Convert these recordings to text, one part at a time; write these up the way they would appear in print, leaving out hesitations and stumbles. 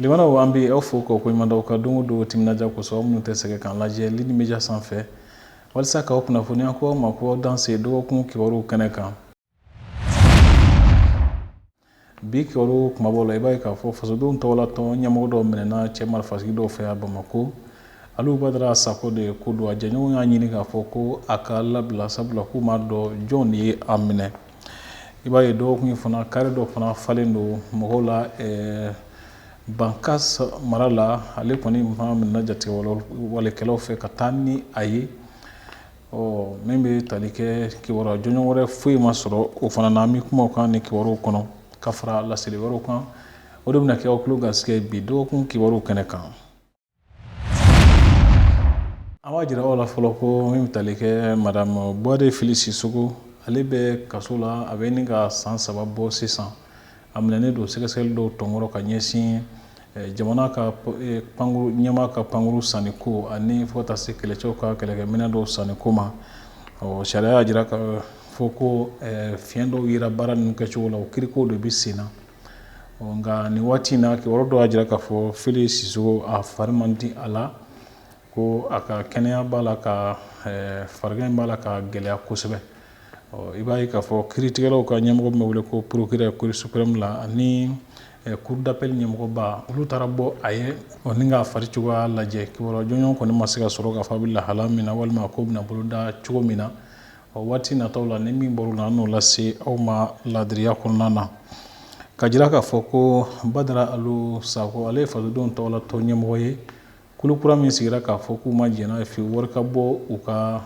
Limanaw, an bɛ aw fo k'aw koɲuman dɔn ka don o don timinadiya kosɔn, aw minnu tɛ sɛgɛn k'an lajɛ Lune Media sanfɛ walasa k'aw kunnafoniya. Ko aw ma ko aw danse dɔgɔkun kibaruw kɛnɛ kan. Bi kibaru kumabaw la, i b'a ye k'a fɔ fasodenw tɔgɔlatɔn ɲɛmɔgɔ dɔw minɛna cɛ marifatigi dɔw fɛ yan Bamako. Aliou Badara Sako de ko don. A jɛɲɔgɔn y'a ɲini k'a fɔ ko a ka labila, sabula k'u m'a dɔn jɔn de ye a minɛ. I b'a ye dɔgɔkun in fana, kari dɔ fana falen don mɔgɔw la Bankas mara la. Ale kɔni fana minɛna jatigɛwalekɛlaw fɛ ka taa ni a ye. Ɔ min bɛ tali kɛ kibaruya jɔnjɔn wɛrɛ foyi ma sɔrɔ o fana na. An bɛ kuma o kan ni kibaruw kɔnɔ ka fara laseli wɛrɛw kan. O de bɛna kɛ aw tulo garisɛgɛ bi dɔgɔkun kibaruw kɛnɛ kan. An b'a jira aw la fɔlɔ ko min bɛ tali kɛ madame Buwade Fili Sisoko, ale bɛ kaso la, a bɛ ɲini ka san 3 bɔ sisan. A minɛnen don sɛgɛsɛgɛli dɔw tɔnkɔrɔ ka ɲɛsin jamana ka pankuru ɲɛmaa ka pankuru sanni ko ani fo ka taa se kɛlɛcɛw ka kɛlɛkɛminɛn dɔw sanni ko ma. Ɔ sariya y'a jira ka fɔ ko fiɲɛ dɔw yera baara ninnu kɛcogo la, o kirikow de bɛ sen na. Nka nin waati in na, kibaru dɔw y'a jira k'a fɔ Fili Sisoko, a fari man di a la, ko a ka kɛnɛya b'a la ka farigan b'a la ka gɛlɛya kosɛbɛ. I b'a ye k'a fɔ kiiritigɛlaw ka ɲɛmɔgɔ min bɛ wele ko procureur cour suprême la ani cour d'appel ɲɛmɔgɔba, olu taara bɔ a ye ni k'a fari cogoya lajɛ. Kibaruya jɔnjɔn kɔni ma se ka sɔrɔ k'a fɔ a bɛ lahala min na walima ko bɛna boloda cogo min na. Ɔ waati nataw la, ni min bɔr'o la, an n'o lase aw ma ladiriya kɔnɔna na. Ka jira k'a fɔ ko Badara Alu Sako, ale ye fasodenw tɔgɔla tɔn ɲɛmɔgɔ ye. Kulu kura min sigira k'a fɔ k'u ma jɛn n'a ye fiyewu wari ka bɔ u ka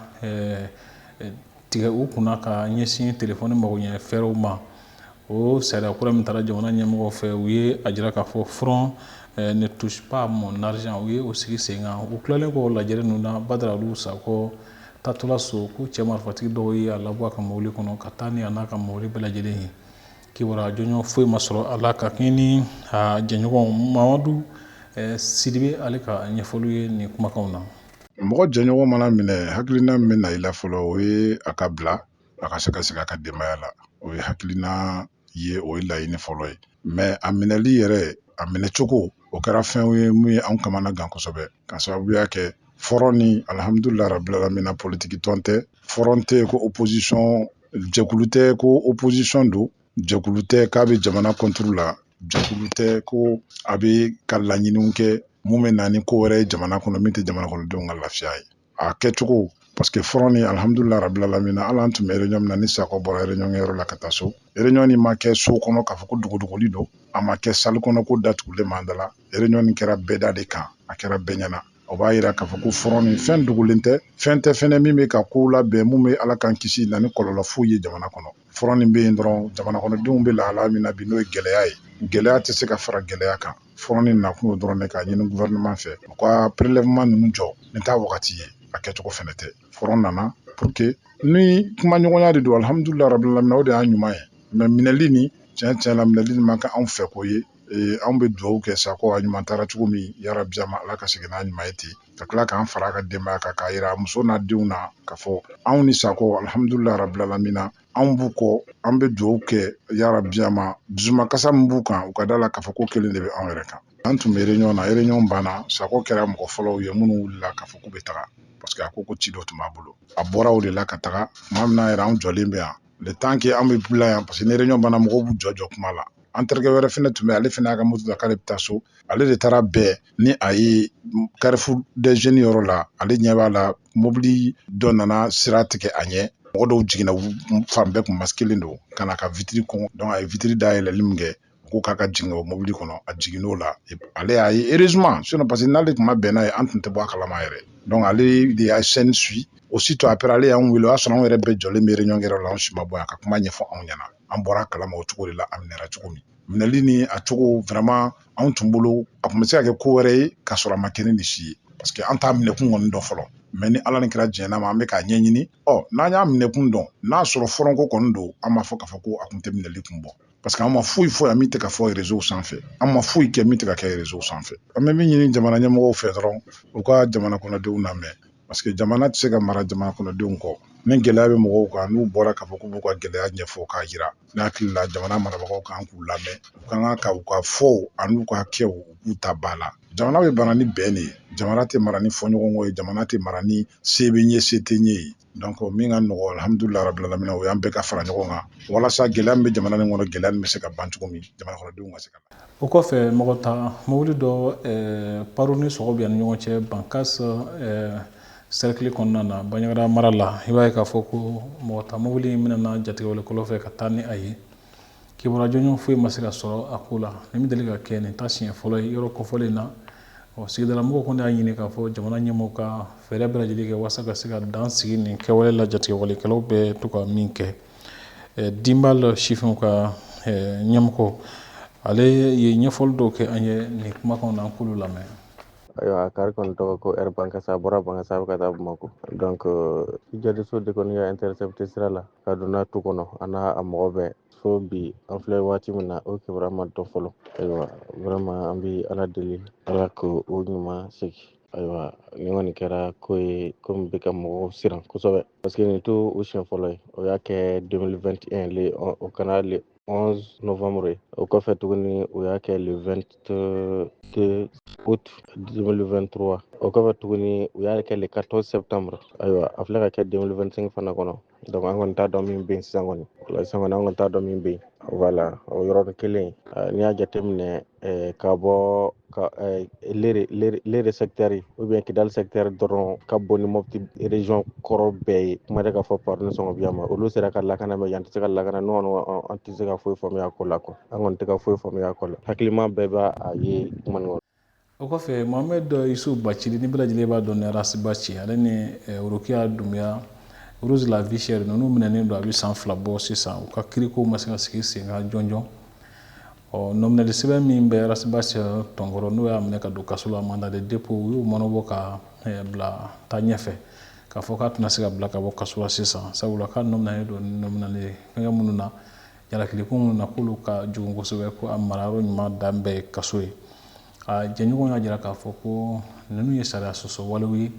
tigɛ u kunna ka ɲɛsin telefɔni magoɲɛ fɛɛrɛw ma, o sariya kura min taara jamana ɲɛmɔgɔw fɛ, u ye a jira k'a fɔ Front ne touche pas mon argent, u ye o sigi sen kan. U tilalen kɔ lajɛrɛ ninnu na, Badara Alu Sakɔ taatɔla so, ko cɛ marifatigi dɔw ye a labɔ a ka mobili kɔnɔ ka taa ni a n'a ka mobili bɛɛ lajɛlen ye. Kibaruya jɔnjɔn foyi ma sɔrɔ a la ka kɛɲɛ ni a jɛɲɔgɔn Mamadu Sidibe, ale ka ɲɛfɔliw ye nin kumakanw na. Mɔgɔ jɛɲɔgɔn mana minɛ, hakilina min bɛ na i la fɔlɔ, o ye a ka bila, a ka se ka segin a ka denbaya la. O ye hakilina ye, o ye laɲini fɔlɔ ye. Mais a minɛli yɛrɛ, a minɛcogo, o kɛra fɛn ye mun ye anw kamana gan kosɛbɛ, ka sababuya kɛ Front ni, alhamdulilah rabbil alamina, politiki tɔn tɛ. Front tɛ ko opposition jɛkulu tɛ, ko opposition don jɛkulu tɛ k'a bɛ jamana contre la, jɛkulu tɛ ko a bɛ ka laɲiniw kɛ mun bɛ na ni ko wɛrɛ ye jamana kɔnɔ min tɛ jamana kɔnɔdenw ka lafiya ye. A kɛcogo, parce que Front ni, alhamdulilah rabbil alamina, hali an tun bɛ réunion min na, ni Sakɔ bɔra réunion kɛyɔrɔ la ka taa so, réunion nin ma kɛ so kɔnɔ k'a fɔ ko dogodogoli don, a ma kɛ salle kɔnɔ ko datugulen b'an da la. Réunion nin kɛra bɛɛ da de kan, a kɛra bɛɛ ɲɛna. O b'a yira k'a fɔ ko Front ni fɛn dogolen tɛ, fɛn tɛ fɛnɛ min bɛ ka kow labɛn mun bɛ, Ala k'an kisi, na ni kɔlɔlɔ foyi ye jamana kɔnɔ. Front nin bɛ yen dɔrɔn, jamana kɔnɔdenw bɛ lahala min na bi, n'o ye gɛlɛya ye, gɛlɛya tɛ se ka fara gɛlɛya kan. Front nin nakun ye dɔrɔn de k'a ɲini gouvernement fɛ u ka prélèvement ninnu jɔ. Nin t'a wagati ye, a kɛcogo fɛnɛ tɛ. Front nana pour que ni kumaɲɔgɔnya de don, alhamdulilah rabbil alamin, o de y'a ɲuman ye. Mais minɛli ni, tiɲɛ tiɲɛ la, minɛli nin ma kɛ anw fɛ ko ye. Anw bɛ dugawu kɛ Sakɔ, a ɲuman taara cogo min, yarabi a ma, Ala ka segin n'a ɲuman ye ten, ka tila k'an fara a ka denbaya kan, k'a yira muso n'a denw na k'a fɔ anw ni Sakɔ, alhamdulilah rabbil alamina, anw b'u kɔ. An bɛ dugawu kɛ, yarabi a ma, dusumakasa min b'u kan, u ka da la k'a fɔ ko kelen de bɛ anw yɛrɛ kan. An tun bɛ réunion na, réunion banna, Sakɔ kɛra mɔgɔ fɔlɔw ye minnu wulila k'a fɔ k'u bɛ taga, parce que a ko ko ci dɔ tun b'a bolo. A bɔra o de la ka taga tuma min na yɛrɛ, anw jɔlen bɛ yan, le temps que an bɛ bila yan, parce que ni réunion banna, mɔgɔw b'u jɔ jɔ kuma la. An terikɛ wɛrɛ fɛnɛ tun bɛ, ale fɛnɛ y'a ka moto ta k'ale bɛ taa so. Ale de taara bɛn ni a ye Carrefour des Jeunes yɔrɔ la. Ale ɲɛ b'a la, mobili dɔ nana sira tigɛ a ɲɛ, mɔgɔ dɔw jiginna, fan bɛɛ kun masquelen don, ka na ka vitre kɔn. Donc a ye vitre dayɛlɛli min kɛ, ko k'a ka jigin o mobili kɔnɔ, a jiginn'o la, ale y'a ye, heureusement, sinon, parce que n'ale tun ma bɛn n'a ye, an tun tɛ bɔ a kalama yɛrɛ. Donc ale de y'a scène suit. Aussitôt après, ale y'an wele, o y'a sɔrɔ anw yɛrɛ bɛɛ jɔlen bɛ réunion kɛyɔrɔ la, anw si ma bɔ yan, ka kuma ɲɛfɔ anw ɲɛna. An bɔra a kalama o cogo de la. A minɛra cogo min, minɛli ni a cogo, vraiment, anw tun bolo a tun bɛ se ka kɛ ko wɛrɛ ye k'a sɔrɔ a ma kɛ ni nin si ye, parce que an t'a minɛkun kɔni dɔn fɔlɔ. Mais ni Ala ni kɛra diɲɛ ma, an bɛ k'a ɲɛɲini. Ɔ n'an y'a minɛkun dɔn, n'a sɔrɔ Front ko kɔni don, an b'a fɔ k'a fɔ ko a kun tɛ minɛli kun bɔ, parce que an ma foyi fɔ yan min tɛ ka fɔ réseau sanfɛ, an ma foyi kɛ min tɛ ka kɛ réseau sanfɛ. An bɛ min ɲini jamana ɲɛmɔgɔw fɛ dɔrɔn, u ka jamana kɔnɔdenw lamɛn. Parce que jamana tɛ se ka mara jamana kɔnɔdenw kɔ. Ni gɛlɛya bɛ mɔgɔw kan, n'u bɔra k'a fɔ k'u b'u ka gɛlɛya ɲɛfɔ k'a jira, ne hakili la jamana marabagaw kan k'u lamɛn, u kan ka u ka fɔw an'u ka kɛw, u k'u ta ba la. Jamana bɛ mara ni bɛn de ye, jamana tɛ mara ni fɔɲɔgɔnkɔ ye, jamana tɛ mara ni se bɛ n ye se tɛ n ye. Donc min ka nɔgɔ, alhamdulilayi rabil alamina, o y'an bɛɛ ka fara ɲɔgɔn kan walasa gɛlɛya min bɛ jamana nin kɔnɔ, gɛlɛya nin bɛ se ka ban cogo min, jamana kɔnɔdenw ka se ka. O kɔfɛ, mɔgɔ ta mobili dɔ Parou ni Sɔgɔbiya ni ɲɔgɔn cɛ, Bankas cercle kɔnɔna na, Bandiagara mara la, i b'a ye k'a fɔ ko mɔgɔ ta mobili in minɛna jatigɛwalekɛlaw fɛ ka taa ni a ye. Kibaruya jɔnjɔn foyi ma se ka sɔrɔ a ko la. Nin bɛ deli ka kɛ, nin ta siɲɛ fɔlɔ ye yɔrɔ kɔfɔlen na. Ɔ, sigidala mɔgɔw kɔni y'a ɲini k'a fɔ jamana ɲɛmɔgɔw ka fɛɛrɛ bɛɛ lajɛlen kɛ walasa ka se ka dan sigi nin kɛwale la, jatigɛwalekɛlaw bɛ to ka min kɛ. Dinbal sifinw ka ɲɛmɔgɔ, ale ye ɲɛfɔli dɔw kɛ an ye nin kumakanw na, an k'olu lamɛn. Ayiwa, car kɔni tɔgɔ ko Air Bankasa, a bɔra Bankasa, a bɛ ka taa Bamako. Donc jadiso de kɔni y'a intercepté sira la ka don n'a tu kɔnɔ, a n'a a mɔgɔ bɛɛ. Fo bi, an filɛ waati min na, o kibaruya ma dɔn fɔlɔ. Ayiwa, vraiment, an bɛ Ala deli, Ala k'o ɲuman segin. Ayiwa, nin kɔni kɛra ko ye ko min bɛ ka mɔgɔw siran kosɛbɛ, parce que nin t'o o siɲɛ fɔlɔ ye. O y'a kɛ 2021, le o kana le 11 novembre ye. O kɔfɛ tuguni, o y'a kɛ le 22 août 2023. O kɔfɛ tuguni, u y'a kɛ le 14 septembre. Ayiwa, a filɛ ka kɛ 2025 fana kɔnɔ. Donc an kɔni t'a dɔn min bɛ yen sisan kɔni. Wala sisan kɔni, an kɔni t'a dɔn min bɛ yen. Voilà, o yɔrɔnin kelen, n'i y'a jateminɛ, ka bɔ ka Léré secteur ou bien Kidal secteur dɔrɔn ka bon ni Mopti région kɔrɔ bɛɛ ye. Kuma tɛ k'a fɔ Parou ni Sɔgɔbiya ma, olu sera ka lakana, mais yan tɛ se ka lakana. N'o an tɛ se ka foyi faamuya a ko la quoi, an kɔni tɛ ka foyi faamuya a ko la. Hakilima bɛɛ b'a a ye kuma nin kɔnɔ. O kɔfɛ, Mohamed Yusuf Bacili, ni bɛɛ lajɛlen b'a dɔn ni Ras Bath, ale ni Rokia Doumbia, Rose la vie chère, ninnu minɛnen don a bɛ san 2 bɔ sisan. U ka kiriko ma se ka sigi sen kan jɔnjɔn. Ɔ, nɔminɛli sɛbɛn min bɛ Ras Bath tɔnkɔrɔ, n'o y'a minɛ ka don kaso la, mandat de dépôt, u y'o mɔnɔbɔ ka bila taa ɲɛfɛ, k'a fɔ k'a tɛna se ka bila ka bɔ kaso la sisan, sabula k'a nɔminɛlen don nɔminɛli fɛngɛ minnu na, jalakiliko minnu na, k'olu ka jugu kosɛbɛ, ko a marayɔrɔ ɲuman dan bɛɛ ye kaso ye. A jɛɲɔgɔn y'a jira k'a fɔ ko ninnu ye sariya sɔsɔ walew ye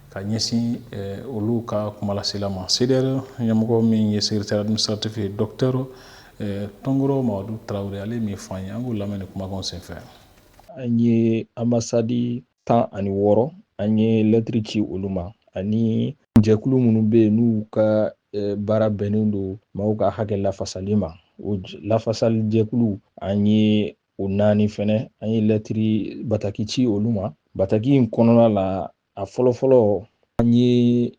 ka ɲɛsin olu ka kumalasela ma. CDR ɲɛmɔgɔ min ye secrétaire administratif ye, docteur Tɔnkɔrɔ Mamadu Tarawele, ale ye min fɔ an ye, an k'o lamɛn ni kumakanw senfɛ. An ye ambassade 16, an ye lɛtiri ci olu ma, ani jɛkulu minnu bɛ yen n'u ka baara bɛnnen don maaw ka hakɛ lafasali ma, o lafasali jɛkulu, an ye o naani fɛnɛ, an ye lɛtiri bataki ci olu ma. Bataki in kɔnɔna la, a fɔlɔfɔlɔ, an ye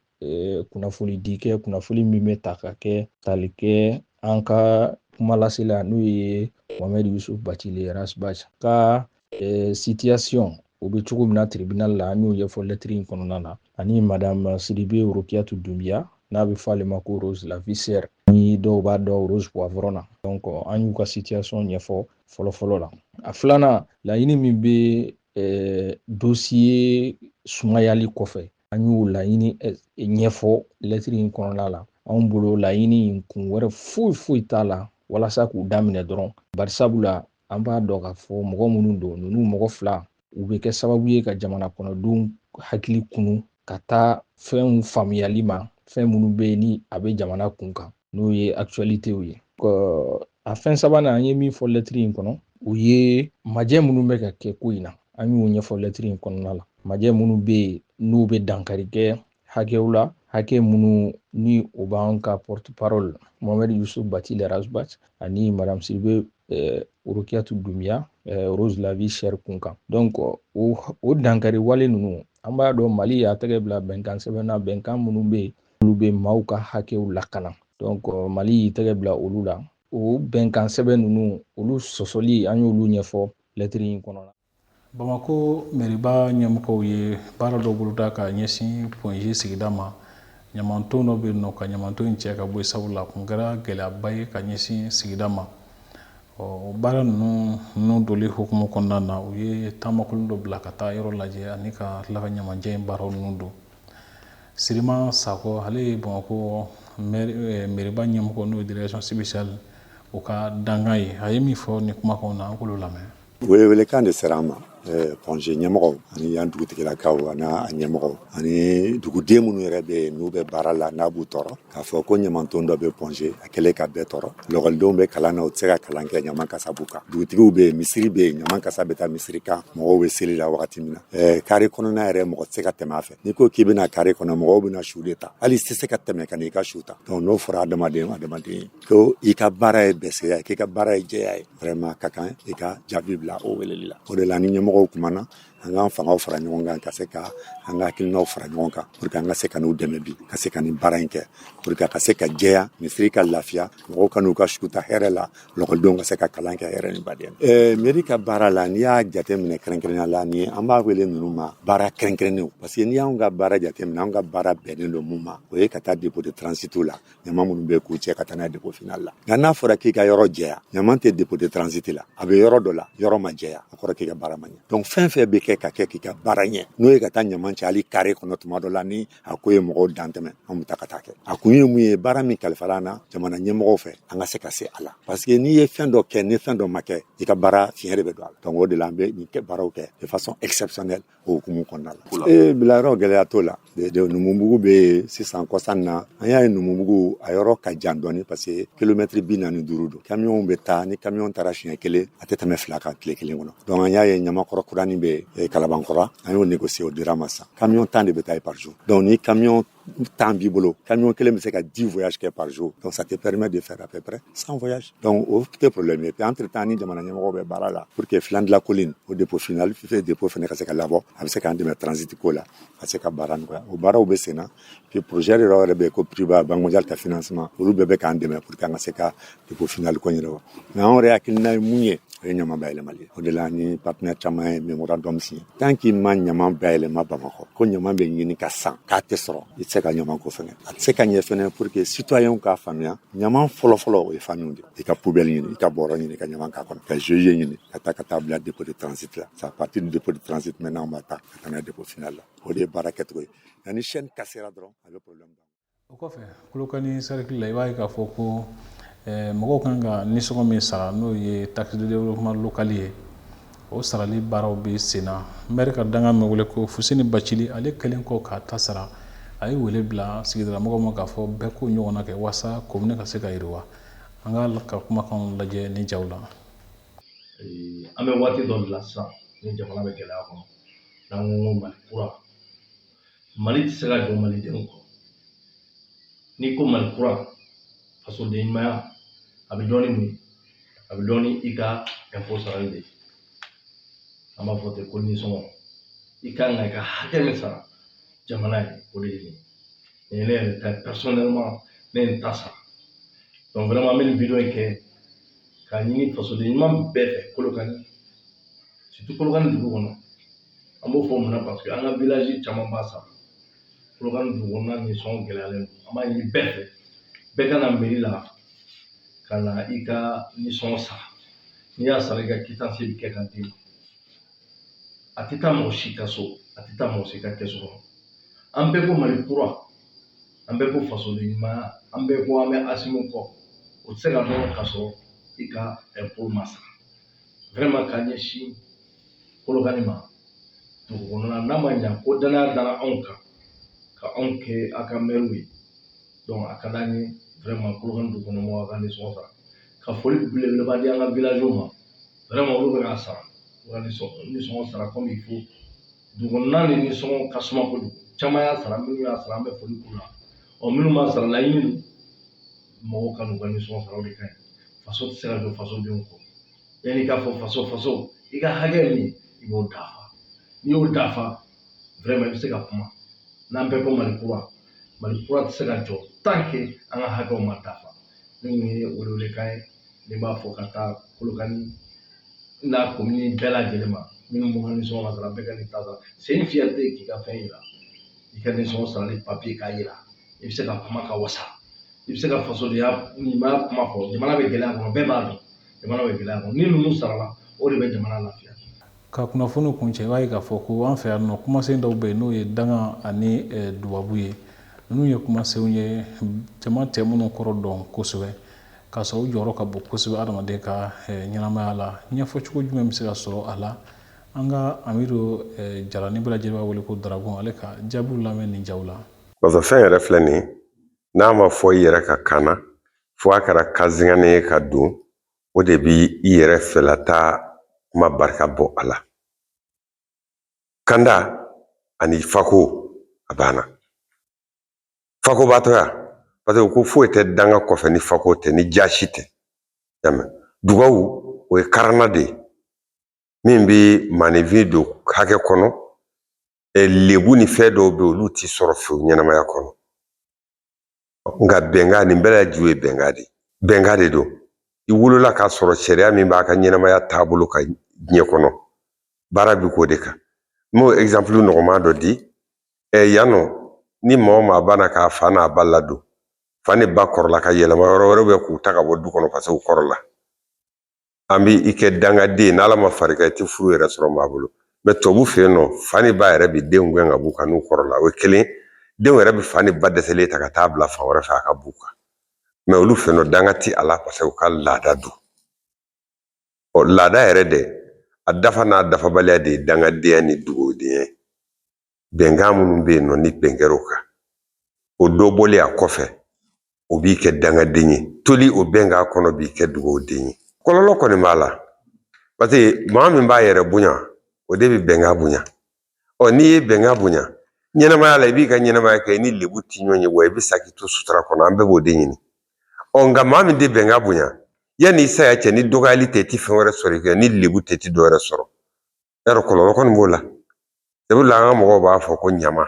kunnafoni di kɛ, kunnafoni min bɛ ta ka kɛ tali kɛ an ka kumalasela, n'o ye Mohamed Yusuf Bacili, Ras Bath ka situation o bɛ cogo min na tribunal la, an y'o ɲɛfɔ lɛtiri in kɔnɔna na, ani madame Sidibe Rokiatu Doumbia, n'a bɛ fɔ ale ma ko Rose la vie chère, ni dɔw b'a dɔn Rose Poivron na. Donc an y'u ka situation ɲɛfɔ fɔlɔfɔlɔ la. A filanan, laɲini min bɛ dossier sumayali kɔfɛ, an y'o laɲini ɲɛfɔ lɛtiri in kɔnɔna la. Anw bolo, laɲini in kun wɛrɛ foyi foyi t'a la walasa k'u daminɛ dɔrɔn, barisabula an b'a dɔn k'a fɔ mɔgɔ minnu don, ninnu mɔgɔ fila, u bɛ kɛ sababu ye ka jamana kɔnɔdenw hakili kunu ka taa fɛnw faamuyali ma, fɛn minnu bɛ yen ni a bɛ jamana kun kan, n'o ye actualitéw ye. A fɛn sabanan, an ye min fɔ lɛtiri in kɔnɔ, o ye majɛ minnu bɛ ka kɛ ko in na, an y'o ɲɛfɔ lɛtiri in kɔnɔna la. Majɛ minnu bɛ yen n'u bɛ dankari kɛ hakɛw la, hakɛ minnu ni o b'an ka porte parole Mohamed Yusuf Bathily, Ras Bath, ani madame Sidibe Rokiatu Doumbia, Rose la vie chère kun kan. Donc o dankari wale ninnu, an b'a dɔn Mali y'a tɛgɛ bila bɛnkan sɛbɛn na, bɛnkan minnu bɛ yen, olu bɛ maaw ka hakɛw lakana. Donc Mali y'i tɛgɛ bila olu la. O bɛnkan sɛbɛn ninnu, olu sɔsɔli, an y'olu ɲɛfɔ lɛtiri in kɔnɔ. Bamako mɛriba ɲɛmɔgɔw ye baara dɔ boloda ka ɲɛsin Point G sigida ma. Ɲamanton dɔ bɛ yen nɔ, ka ɲamanton in cɛ ka bɔ yen, sabula a kun kɛra gɛlɛyaba ye ka ɲɛsin sigida ma. Ɔ, o baara ninnu doli hukumu kɔnɔna na, u ye taamakulu dɔ bila ka taa yɔrɔ lajɛ ani ka tila ka ɲamajɛ in baaraw ninnu don. Sirima Sakɔ, ale ye Bamakɔ mɛriba ɲɛmɔgɔ, n'o ye délégation spéciale o ka dankan ye, a ye min fɔ nin kumakanw na, an k'olu lamɛn. Welewelekan de sera an ma. Point G ɲɛmɔgɔw ani yan dugutigilakaw ani a ɲɛmɔgɔw ani duguden minnu yɛrɛ bɛ yen n'u bɛ baara la, n'a b'u tɔɔrɔ k'a fɔ ko ɲamanton dɔ bɛ Point G, a kɛlen ka bɛɛ tɔɔrɔ. Lɔkɔlidenw bɛ kalan na, u tɛ se ka kalan kɛ, ɲaman kasa b'u kan. Dugutigiw bɛ yen, misiri bɛ yen, ɲaman kasa bɛ taa misiri kan, mɔgɔw bɛ seli la wagati min na. Carré kɔnɔna yɛrɛ, mɔgɔ tɛ se ka tɛmɛ a fɛ. N'i ko k'i bɛna carré kɔnɔ, mɔgɔw bɛna su de ta, hali i tɛ se ka tɛmɛ ka n'i ka su ta. Donc n'o fɔra adamaden adamaden ko i ka baara ye bɛsɛya ye, k'i ka baara ye jɛya ye, vraiment ka kan i ka jaabi bila o weleli la. O de la, ni ɲɛmɔgɔw kumana, an k'an fangaw fara ɲɔgɔn kan ka se ka an ka hakilinaw fara ɲɔgɔn kan pour que an ka se ka n'u dɛmɛ bi, ka se ka nin baara in kɛ pour que a ka se ka jɛya, misiri ka lafiya, mɔgɔw ka n'u ka su ta hɛrɛ la, lɔkɔlidenw ka se ka kalan kɛ hɛrɛ ni badenya. Mairie ka baara la, n'i y'a jateminɛ kɛrɛnkɛrɛnnenya la, ni an b'a wele ninnu ma baara kɛrɛnkɛrɛnnenw, parce que n'i y'anw ka baara jateminɛ, anw ka baara bɛnnen don mun ma, o ye ka taa dépôt de transit la, ɲama minnu bɛ k'u cɛ ka taa n'a ye dépôt final la. Nka n'a fɔra k'i ka yɔrɔ jɛya, ɲama tɛ dépôt de transit la, a bɛ yɔrɔ dɔ la, yɔrɔ ma jɛya, o kɔrɔ k'i ka baara ma ɲɛ. Donc fɛn fɛn bɛ kɛ ka kɛ k'i ka baara ɲɛ, n'o ye ka taa ɲama cɛ hali carré kɔnɔ tuma dɔ la, ni a ko ye mɔgɔw dan tɛmɛ, an bɛ taa ka taa kɛ. A kun ye mun ye? Baara min kalifara an na jamana ɲɛmɔgɔw fɛ, an ka se ka se a la, parce que n'i ye fɛn dɔ kɛ, ni fɛn dɔ ma kɛ, i ka baara fiɲɛ de bɛ don a la. Donc o de la, an bɛ nin baaraw kɛ de façon exceptionnelle o hukumu kɔnɔna la. Bilayɔrɔ gɛlɛya t'o la. Numubugu bɛ yen sisan, kɔsan na an y'a ye, Numubugu a yɔrɔ ka jan dɔɔni, parce que kilomɛtiri 45 don. Kamiyɔnw bɛ taa, ni kamiyɔn taara siɲɛ kelen, a tɛ tɛmɛ 2 kan tile kelen kɔnɔ. Donc an y'a ye, Ɲamakɔrɔ kuranin bɛ Kalabankɔrɔ, an y'o négocier, o dira ma sisan. Kamiyɔn 10 de bɛ taa yen par jour. Donc ni kamiyɔn 10 b'i bolo, camion kelen bɛ se ka 10 voyages kɛ par jour, donc ça te permet de faire à peu près 100 voyages. Donc o tɛ problème ye. Puis entre temps, ni jamana ɲɛmɔgɔw bɛ baara la pour que Filan de la Colline, o dépôt final fait, dépôt fana ka se ka labɔ, a bɛ se k'an dɛmɛ transit ko la, ka se ka baara nɔgɔya. O baaraw bɛ sen na. Puis projet dɔ yɛrɛ bɛ yen ko PRIBA, Banque mondiale ka financement, olu bɛɛ bɛ k'an dɛmɛ pour que an ka se ka dépôt final ko ɲɛnabɔ. Mais anw yɛrɛ hakilina ye mun ye? O ye ɲama bayɛlɛmali ye. O de la, ni partenaire caman ye mémorandum signé. Tant qu'il ma ɲama bayɛlɛma Bamakɔ, ko ɲama bɛ ɲini ka san k'a tɛ sɔrɔ, i tɛ se ka ɲama ko fɛngɛ, a tɛ se ka ɲɛ fɛnɛ. Pour que citoyen k'a faamuya, ɲama fɔlɔ-fɔlɔ, o ye famille de. I ka poubelle ɲini, i ka bɔrɔ ɲini, ka ɲama k'a kɔnɔ, ka GIE ɲini, ka taa bila dépôt de transit la. C'est à partir du dépôt de transit maintenant, on va taa ka taa n'a ye dépôt final la. O de ye baara kɛcogo ye. Nka ni chaîne cassera dɔrɔn, a bɛ problème. O kɔfɛ, Kolokani cercle la, i b'a ye k'a fɔ ko mɔgɔw kan ka nisɔngɔ min sara, n'o ye taxe de développement local ye, o sarali baaraw bɛ sen na. Maire ka dankan min wele ko Fuseni Bacili, ale kɛlen kɔ k'a ta sara, a ye wele bila sigidala mɔgɔw ma k'a fɔ bɛɛ k'o ɲɔgɔnna kɛ walasa commune ka se ka yiriwa. An ka kumakanw lajɛ ni jaw la. An bɛ waati dɔ de la sisan ni jamana bɛ gɛlɛya kɔnɔ. N'an ko Mali kura, Mali tɛ se ka jɔ malidenw kɔ. N'i ko Mali kura, fasoden ɲumanya, a bɛ dɔn ni mun ye? A bɛ dɔn ni i ka impôt sarali de ye. An b'a fɔ ten ko nisɔngɔ, i kan ka i ka hakɛ min sara jamana ye, o de ye nin ye. Nin ye ne yɛrɛ ta ye, personnellement ne ye n ta sara. Donc vraiment, an bɛ nin vidéo in kɛ k'a ɲini fasoden ɲuman bɛɛ fɛ Kolokani, surtout Kolokani dugu kɔnɔ. An b'o fɔ mun na? Parce que an ka village caman b'a sara. Kolokani dugu kɔnɔna nisɔngɔ gɛlɛyalen don. An b'a ɲini bɛɛ fɛ, bɛɛ ka na mairie la ka na i ka nisɔngɔ sara. N'i y'a sara, i ka quittance bɛ kɛ ka d'i ma. A tɛ taa mɔgɔ si ka so, a tɛ taa mɔgɔ si ka kɛsu kɔnɔ. An bɛɛ ko Mali kura, an bɛɛ ko fasoden ɲumanya, an bɛɛ ko an bɛ Asimi kɔ. O tɛ se ka dɔn ka sɔrɔ i ka impôt ma sara. Vraiment, k'a ɲɛsin Kolokani ma dugu kɔnɔna, n'a ma ɲa ko danaya dara anw kan ka anw kɛ a ka mɛriw ye, donc a ka d'an ye vraiment, Kolokani dugu kɔnɔ mɔgɔw ka nisɔngɔ sara. Ka foli belebeleba di an ka village ma. Vraiment, olu bɛ k'a sara, u ka nisɔngɔ sara comme il faut. Dugu kɔnɔna ni nisɔngɔ ka suma kojugu. Caman y'a sara, minnu y'a sara, an bɛ foli k'u la. Ɔ, minnu m'a sara, laɲini don mɔgɔw ka n'u ka nisɔngɔ sara, o de ka ɲi. Faso tɛ se ka jɔ fasodenw kɔ. Yanni i k'a fɔ faso faso, i ka hakɛ min ye, i b'o dafa. N'i y'o dafa, vraiment, i bɛ se ka kuma. N'an bɛɛ ko Mali kura, Mali kura tɛ se ka jɔ tant que an ka hakɛw ma dafa. Ni kun ye welewelekan ye ne b'a fɔ ka taa Kolokani n'a commune bɛɛ lajɛlen ma. Minnu b'u ka nisɔngɔ ma sara, bɛɛ ka nin ta sara. C'est une fierté k'i ka fɛn yira, i ka nisɔngɔ sarali papier k'a yira. I bɛ se ka kuma ka wasa, i bɛ se ka fasodenya ɲumanya kuma fɔ. Jamana bɛ gɛlɛya kɔnɔ, bɛɛ b'a dɔn jamana bɛ gɛlɛya kɔnɔ. Ni ninnu sarala, o de bɛ jamana lafiya. Ka kunnafoni kuncɛ, i b'a ye k'a fɔ ko an fɛ yan nɔ, kumasen dɔw bɛ yen, n'o ye danga ani dubabu ye. Ninnu ye kumasenw ye, jama tɛ minnu kɔrɔ dɔn kosɛbɛ, k'a sɔrɔ u jɔyɔrɔ ka bon kosɛbɛ adamaden ka ɲɛnamaya la. Ɲɛfɔ cogo jumɛn bɛ se ka sɔrɔ a la? An ka Amidu Jara ni bɛɛ lajɛlen b'a wele ko Dragon, ale ka jaabiw lamɛn nin jaw la. Parce que fɛn yɛrɛ filɛ nin ye, n'a ma fɔ i yɛrɛ ka kan na, fo a kɛra kansinganen ye ka don, o de bi i yɛrɛ fɛlata kuma barika bɔ a la. Kanda ani fako, a banna. Fakobatɔya, parce que ko foyi tɛ danga kɔfɛ ni fako tɛ, ni jasi tɛ. Y'a mɛn? Dugawu, o ye karana de ye min bɛ maaninfin don hakɛ kɔnɔ. Lebu ni fɛn dɔw bɛ yen, olu ti sɔrɔ fiyewu ɲɛnamaya kɔnɔ. Nka bɛnkan, nin bɛɛ lajɛlen ye bɛnkan de ye. Bɛnkan de don. I wolola k'a sɔrɔ sariya min b'a ka ɲɛnamaya taabolo kan diɲɛ kɔnɔ, baara bɛ k'o de kan. N b'o exemple nɔgɔman dɔ di. Yan nɔ, ni maa o maa banna k'a fa n'a ba ladon, fa ni ba kɔrɔla ka yɛlɛma yɔrɔ wɛrɛ bɛ k'u ta ka bɔ du kɔnɔ parce que u kɔrɔla. An bɛ i kɛ dangaden, n'Ala ma far'i kan, i tɛ furu yɛrɛ sɔrɔ maa bolo. Mais tubabu fɛ yen nɔ, fa ni ba yɛrɛ bɛ denw gɛn ka b'u kan n'u kɔrɔla. O ye kelen. Denw yɛrɛ bɛ fa ni ba dɛsɛlen ta ka taa bila fan wɛrɛ fɛ a ka b'u kan. Mais olu fɛ yen nɔ, danga ti a la parce que u ka laada don. Ɔ, laada yɛrɛ dɛ, a dafa n'a dafabaliya de ye dangadenya ni dugawudenya ye. Bɛnkan minnu bɛ yen nɔ, ni bɛn kɛra o kan, o dɔ bɔlen a kɔfɛ, o b'i kɛ dangaden ye. Toli o bɛnkan kɔnɔ b'i kɛ dugawuden ye. Kɔlɔlɔ kɔni b'a la, parce que maa min b'a yɛrɛ bonya, o de bɛ bɛnkan bonya. Ɔ, n'i ye bɛnkan bonya ɲɛnamaya la, i b'i ka ɲɛnamaya kɛ, i ni lebu ti ɲɔgɔn ye, wa i bɛ sa k'i to sutura kɔnɔ. An bɛɛ b'o de ɲini. Ɔ, nka maa min tɛ bɛnkan bonya, yanni i saya cɛ, ni dɔgɔyali tɛ, i ti fɛn wɛrɛ sɔrɔ i kɛ, ni lebu tɛ, i ti dɔ wɛrɛ sɔrɔ. Yarɔ, kɔlɔlɔ kɔni b'o la. O de la an ka mɔgɔw b'a fɔ ko ɲama.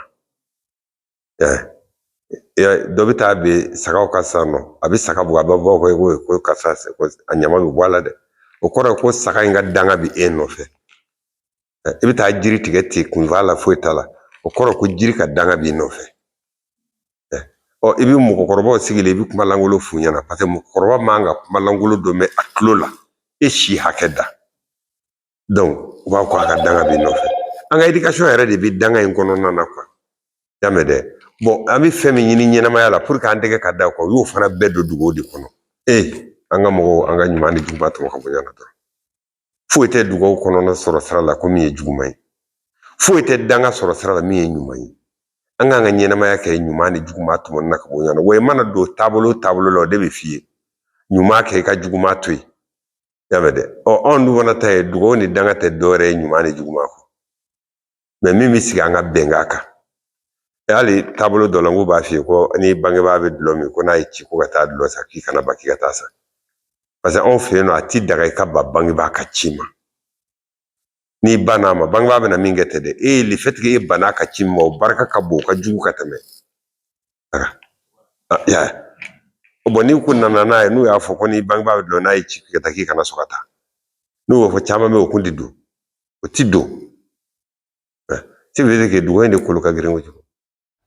Dɔ bɛ taa bin sagaw kan sisan nɔ, a bɛ saga bugɔ, a bɛ bɔ ko karisa, a ɲama bɛ bɔ a la dɛ. O kɔrɔ ye ko saga in ka danga bɛ e nɔfɛ. I bɛ taa jiri tigɛ ten, kun t'a la, foyi t'a la, o kɔrɔ ko jiri ka danga b'i nɔfɛ. Ɔ, i bɛ mɔgɔkɔrɔbaw sigilen, i bɛ kuma lankolon f'u ɲɛna, parce que mɔgɔkɔrɔba man kan ka kuma lankolon dɔ mɛn a tulo la, e si hakɛ da. Donc u b'a fɔ ko a ka danga b'i nɔfɛ. An ka éducation yɛrɛ de bɛ danga in kɔnɔna na quoi. I y'a mɛn dɛ? Bon, an bɛ fɛn min ɲini ɲɛnamaya la pour que an tɛgɛ ka da o kan, u y'o fana bɛɛ don dugawu de kɔnɔ. Ee, an ka mɔgɔw, an ka ɲuman ni juguman tɔmɔ ka bɔ ɲɔgɔn na dɔrɔn. Foyi tɛ dugawu kɔnɔna sɔrɔ sira la ko min ye juguman ye. Foyi tɛ danga sɔrɔ sira la min ye ɲuman ye. An k'an ka ɲɛnamaya kɛ ɲuman ni juguman tɔmɔni na ka bɔ ɲɔgɔn na. Wa i mana don taabolo o taabolo la, o de bɛ f'i ye ɲuman kɛ, i ka juguman to yen. I y'a mɛn dɛ? Ɔ, anw dun fana ta ye dugawu ni danga tɛ dɔwɛrɛ ye ɲuman ni juguman kɔ. Mais min bɛ sigi an ka bɛnkan kan. Hali taabolo dɔ la, n k'u b'a f'i ye ko ni bangebaa bɛ dulɔ min, ko n'a y'i ci ko ka taa dulɔ san, k'i kana ban k'i ka taa san. Parce que anw fɛ yen nɔ, a ti daga i ka ban bangebaa ka ci ma. N'i banna a ma, bangebaa bɛna min kɛ tɛ dɛ. E le fait que e banna a ka ci ma, o barika ka bon, o ka jugu ka tɛmɛ. Ya, bon, n'i kun nana n'a ye, n'u y'a fɔ ko ni bangebaa bɛ dulɔ, n'a y'i ci ka taa, k'i kana sɔn ka taa. N'u y'o fɔ, caman bɛ yen, o kun tɛ don. O ti don. Ce qui veut dire que dugawu in de kolo ka girin kojugu.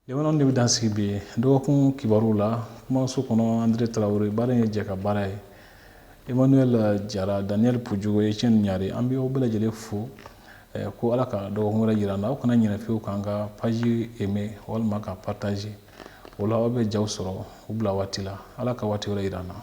Jamana de bɛ dan sigi bi dɔgɔkun kibaru la kumaso kɔnɔ. Andre Tarawele, baara in ye jɛ ka baara ye. Emmanuel Jara, Daniel Pujugo, Etienne Ɲare, an bɛ aw bɛɛ lajɛlen fo ko Ala ka dɔgɔkun wɛrɛ jira an na. Aw kana ɲinɛ fiyewu k'an ka page aimer walima ka partager. O la, aw bɛ jaw sɔrɔ u bila waati la. Ala ka waati wɛrɛ jira an na.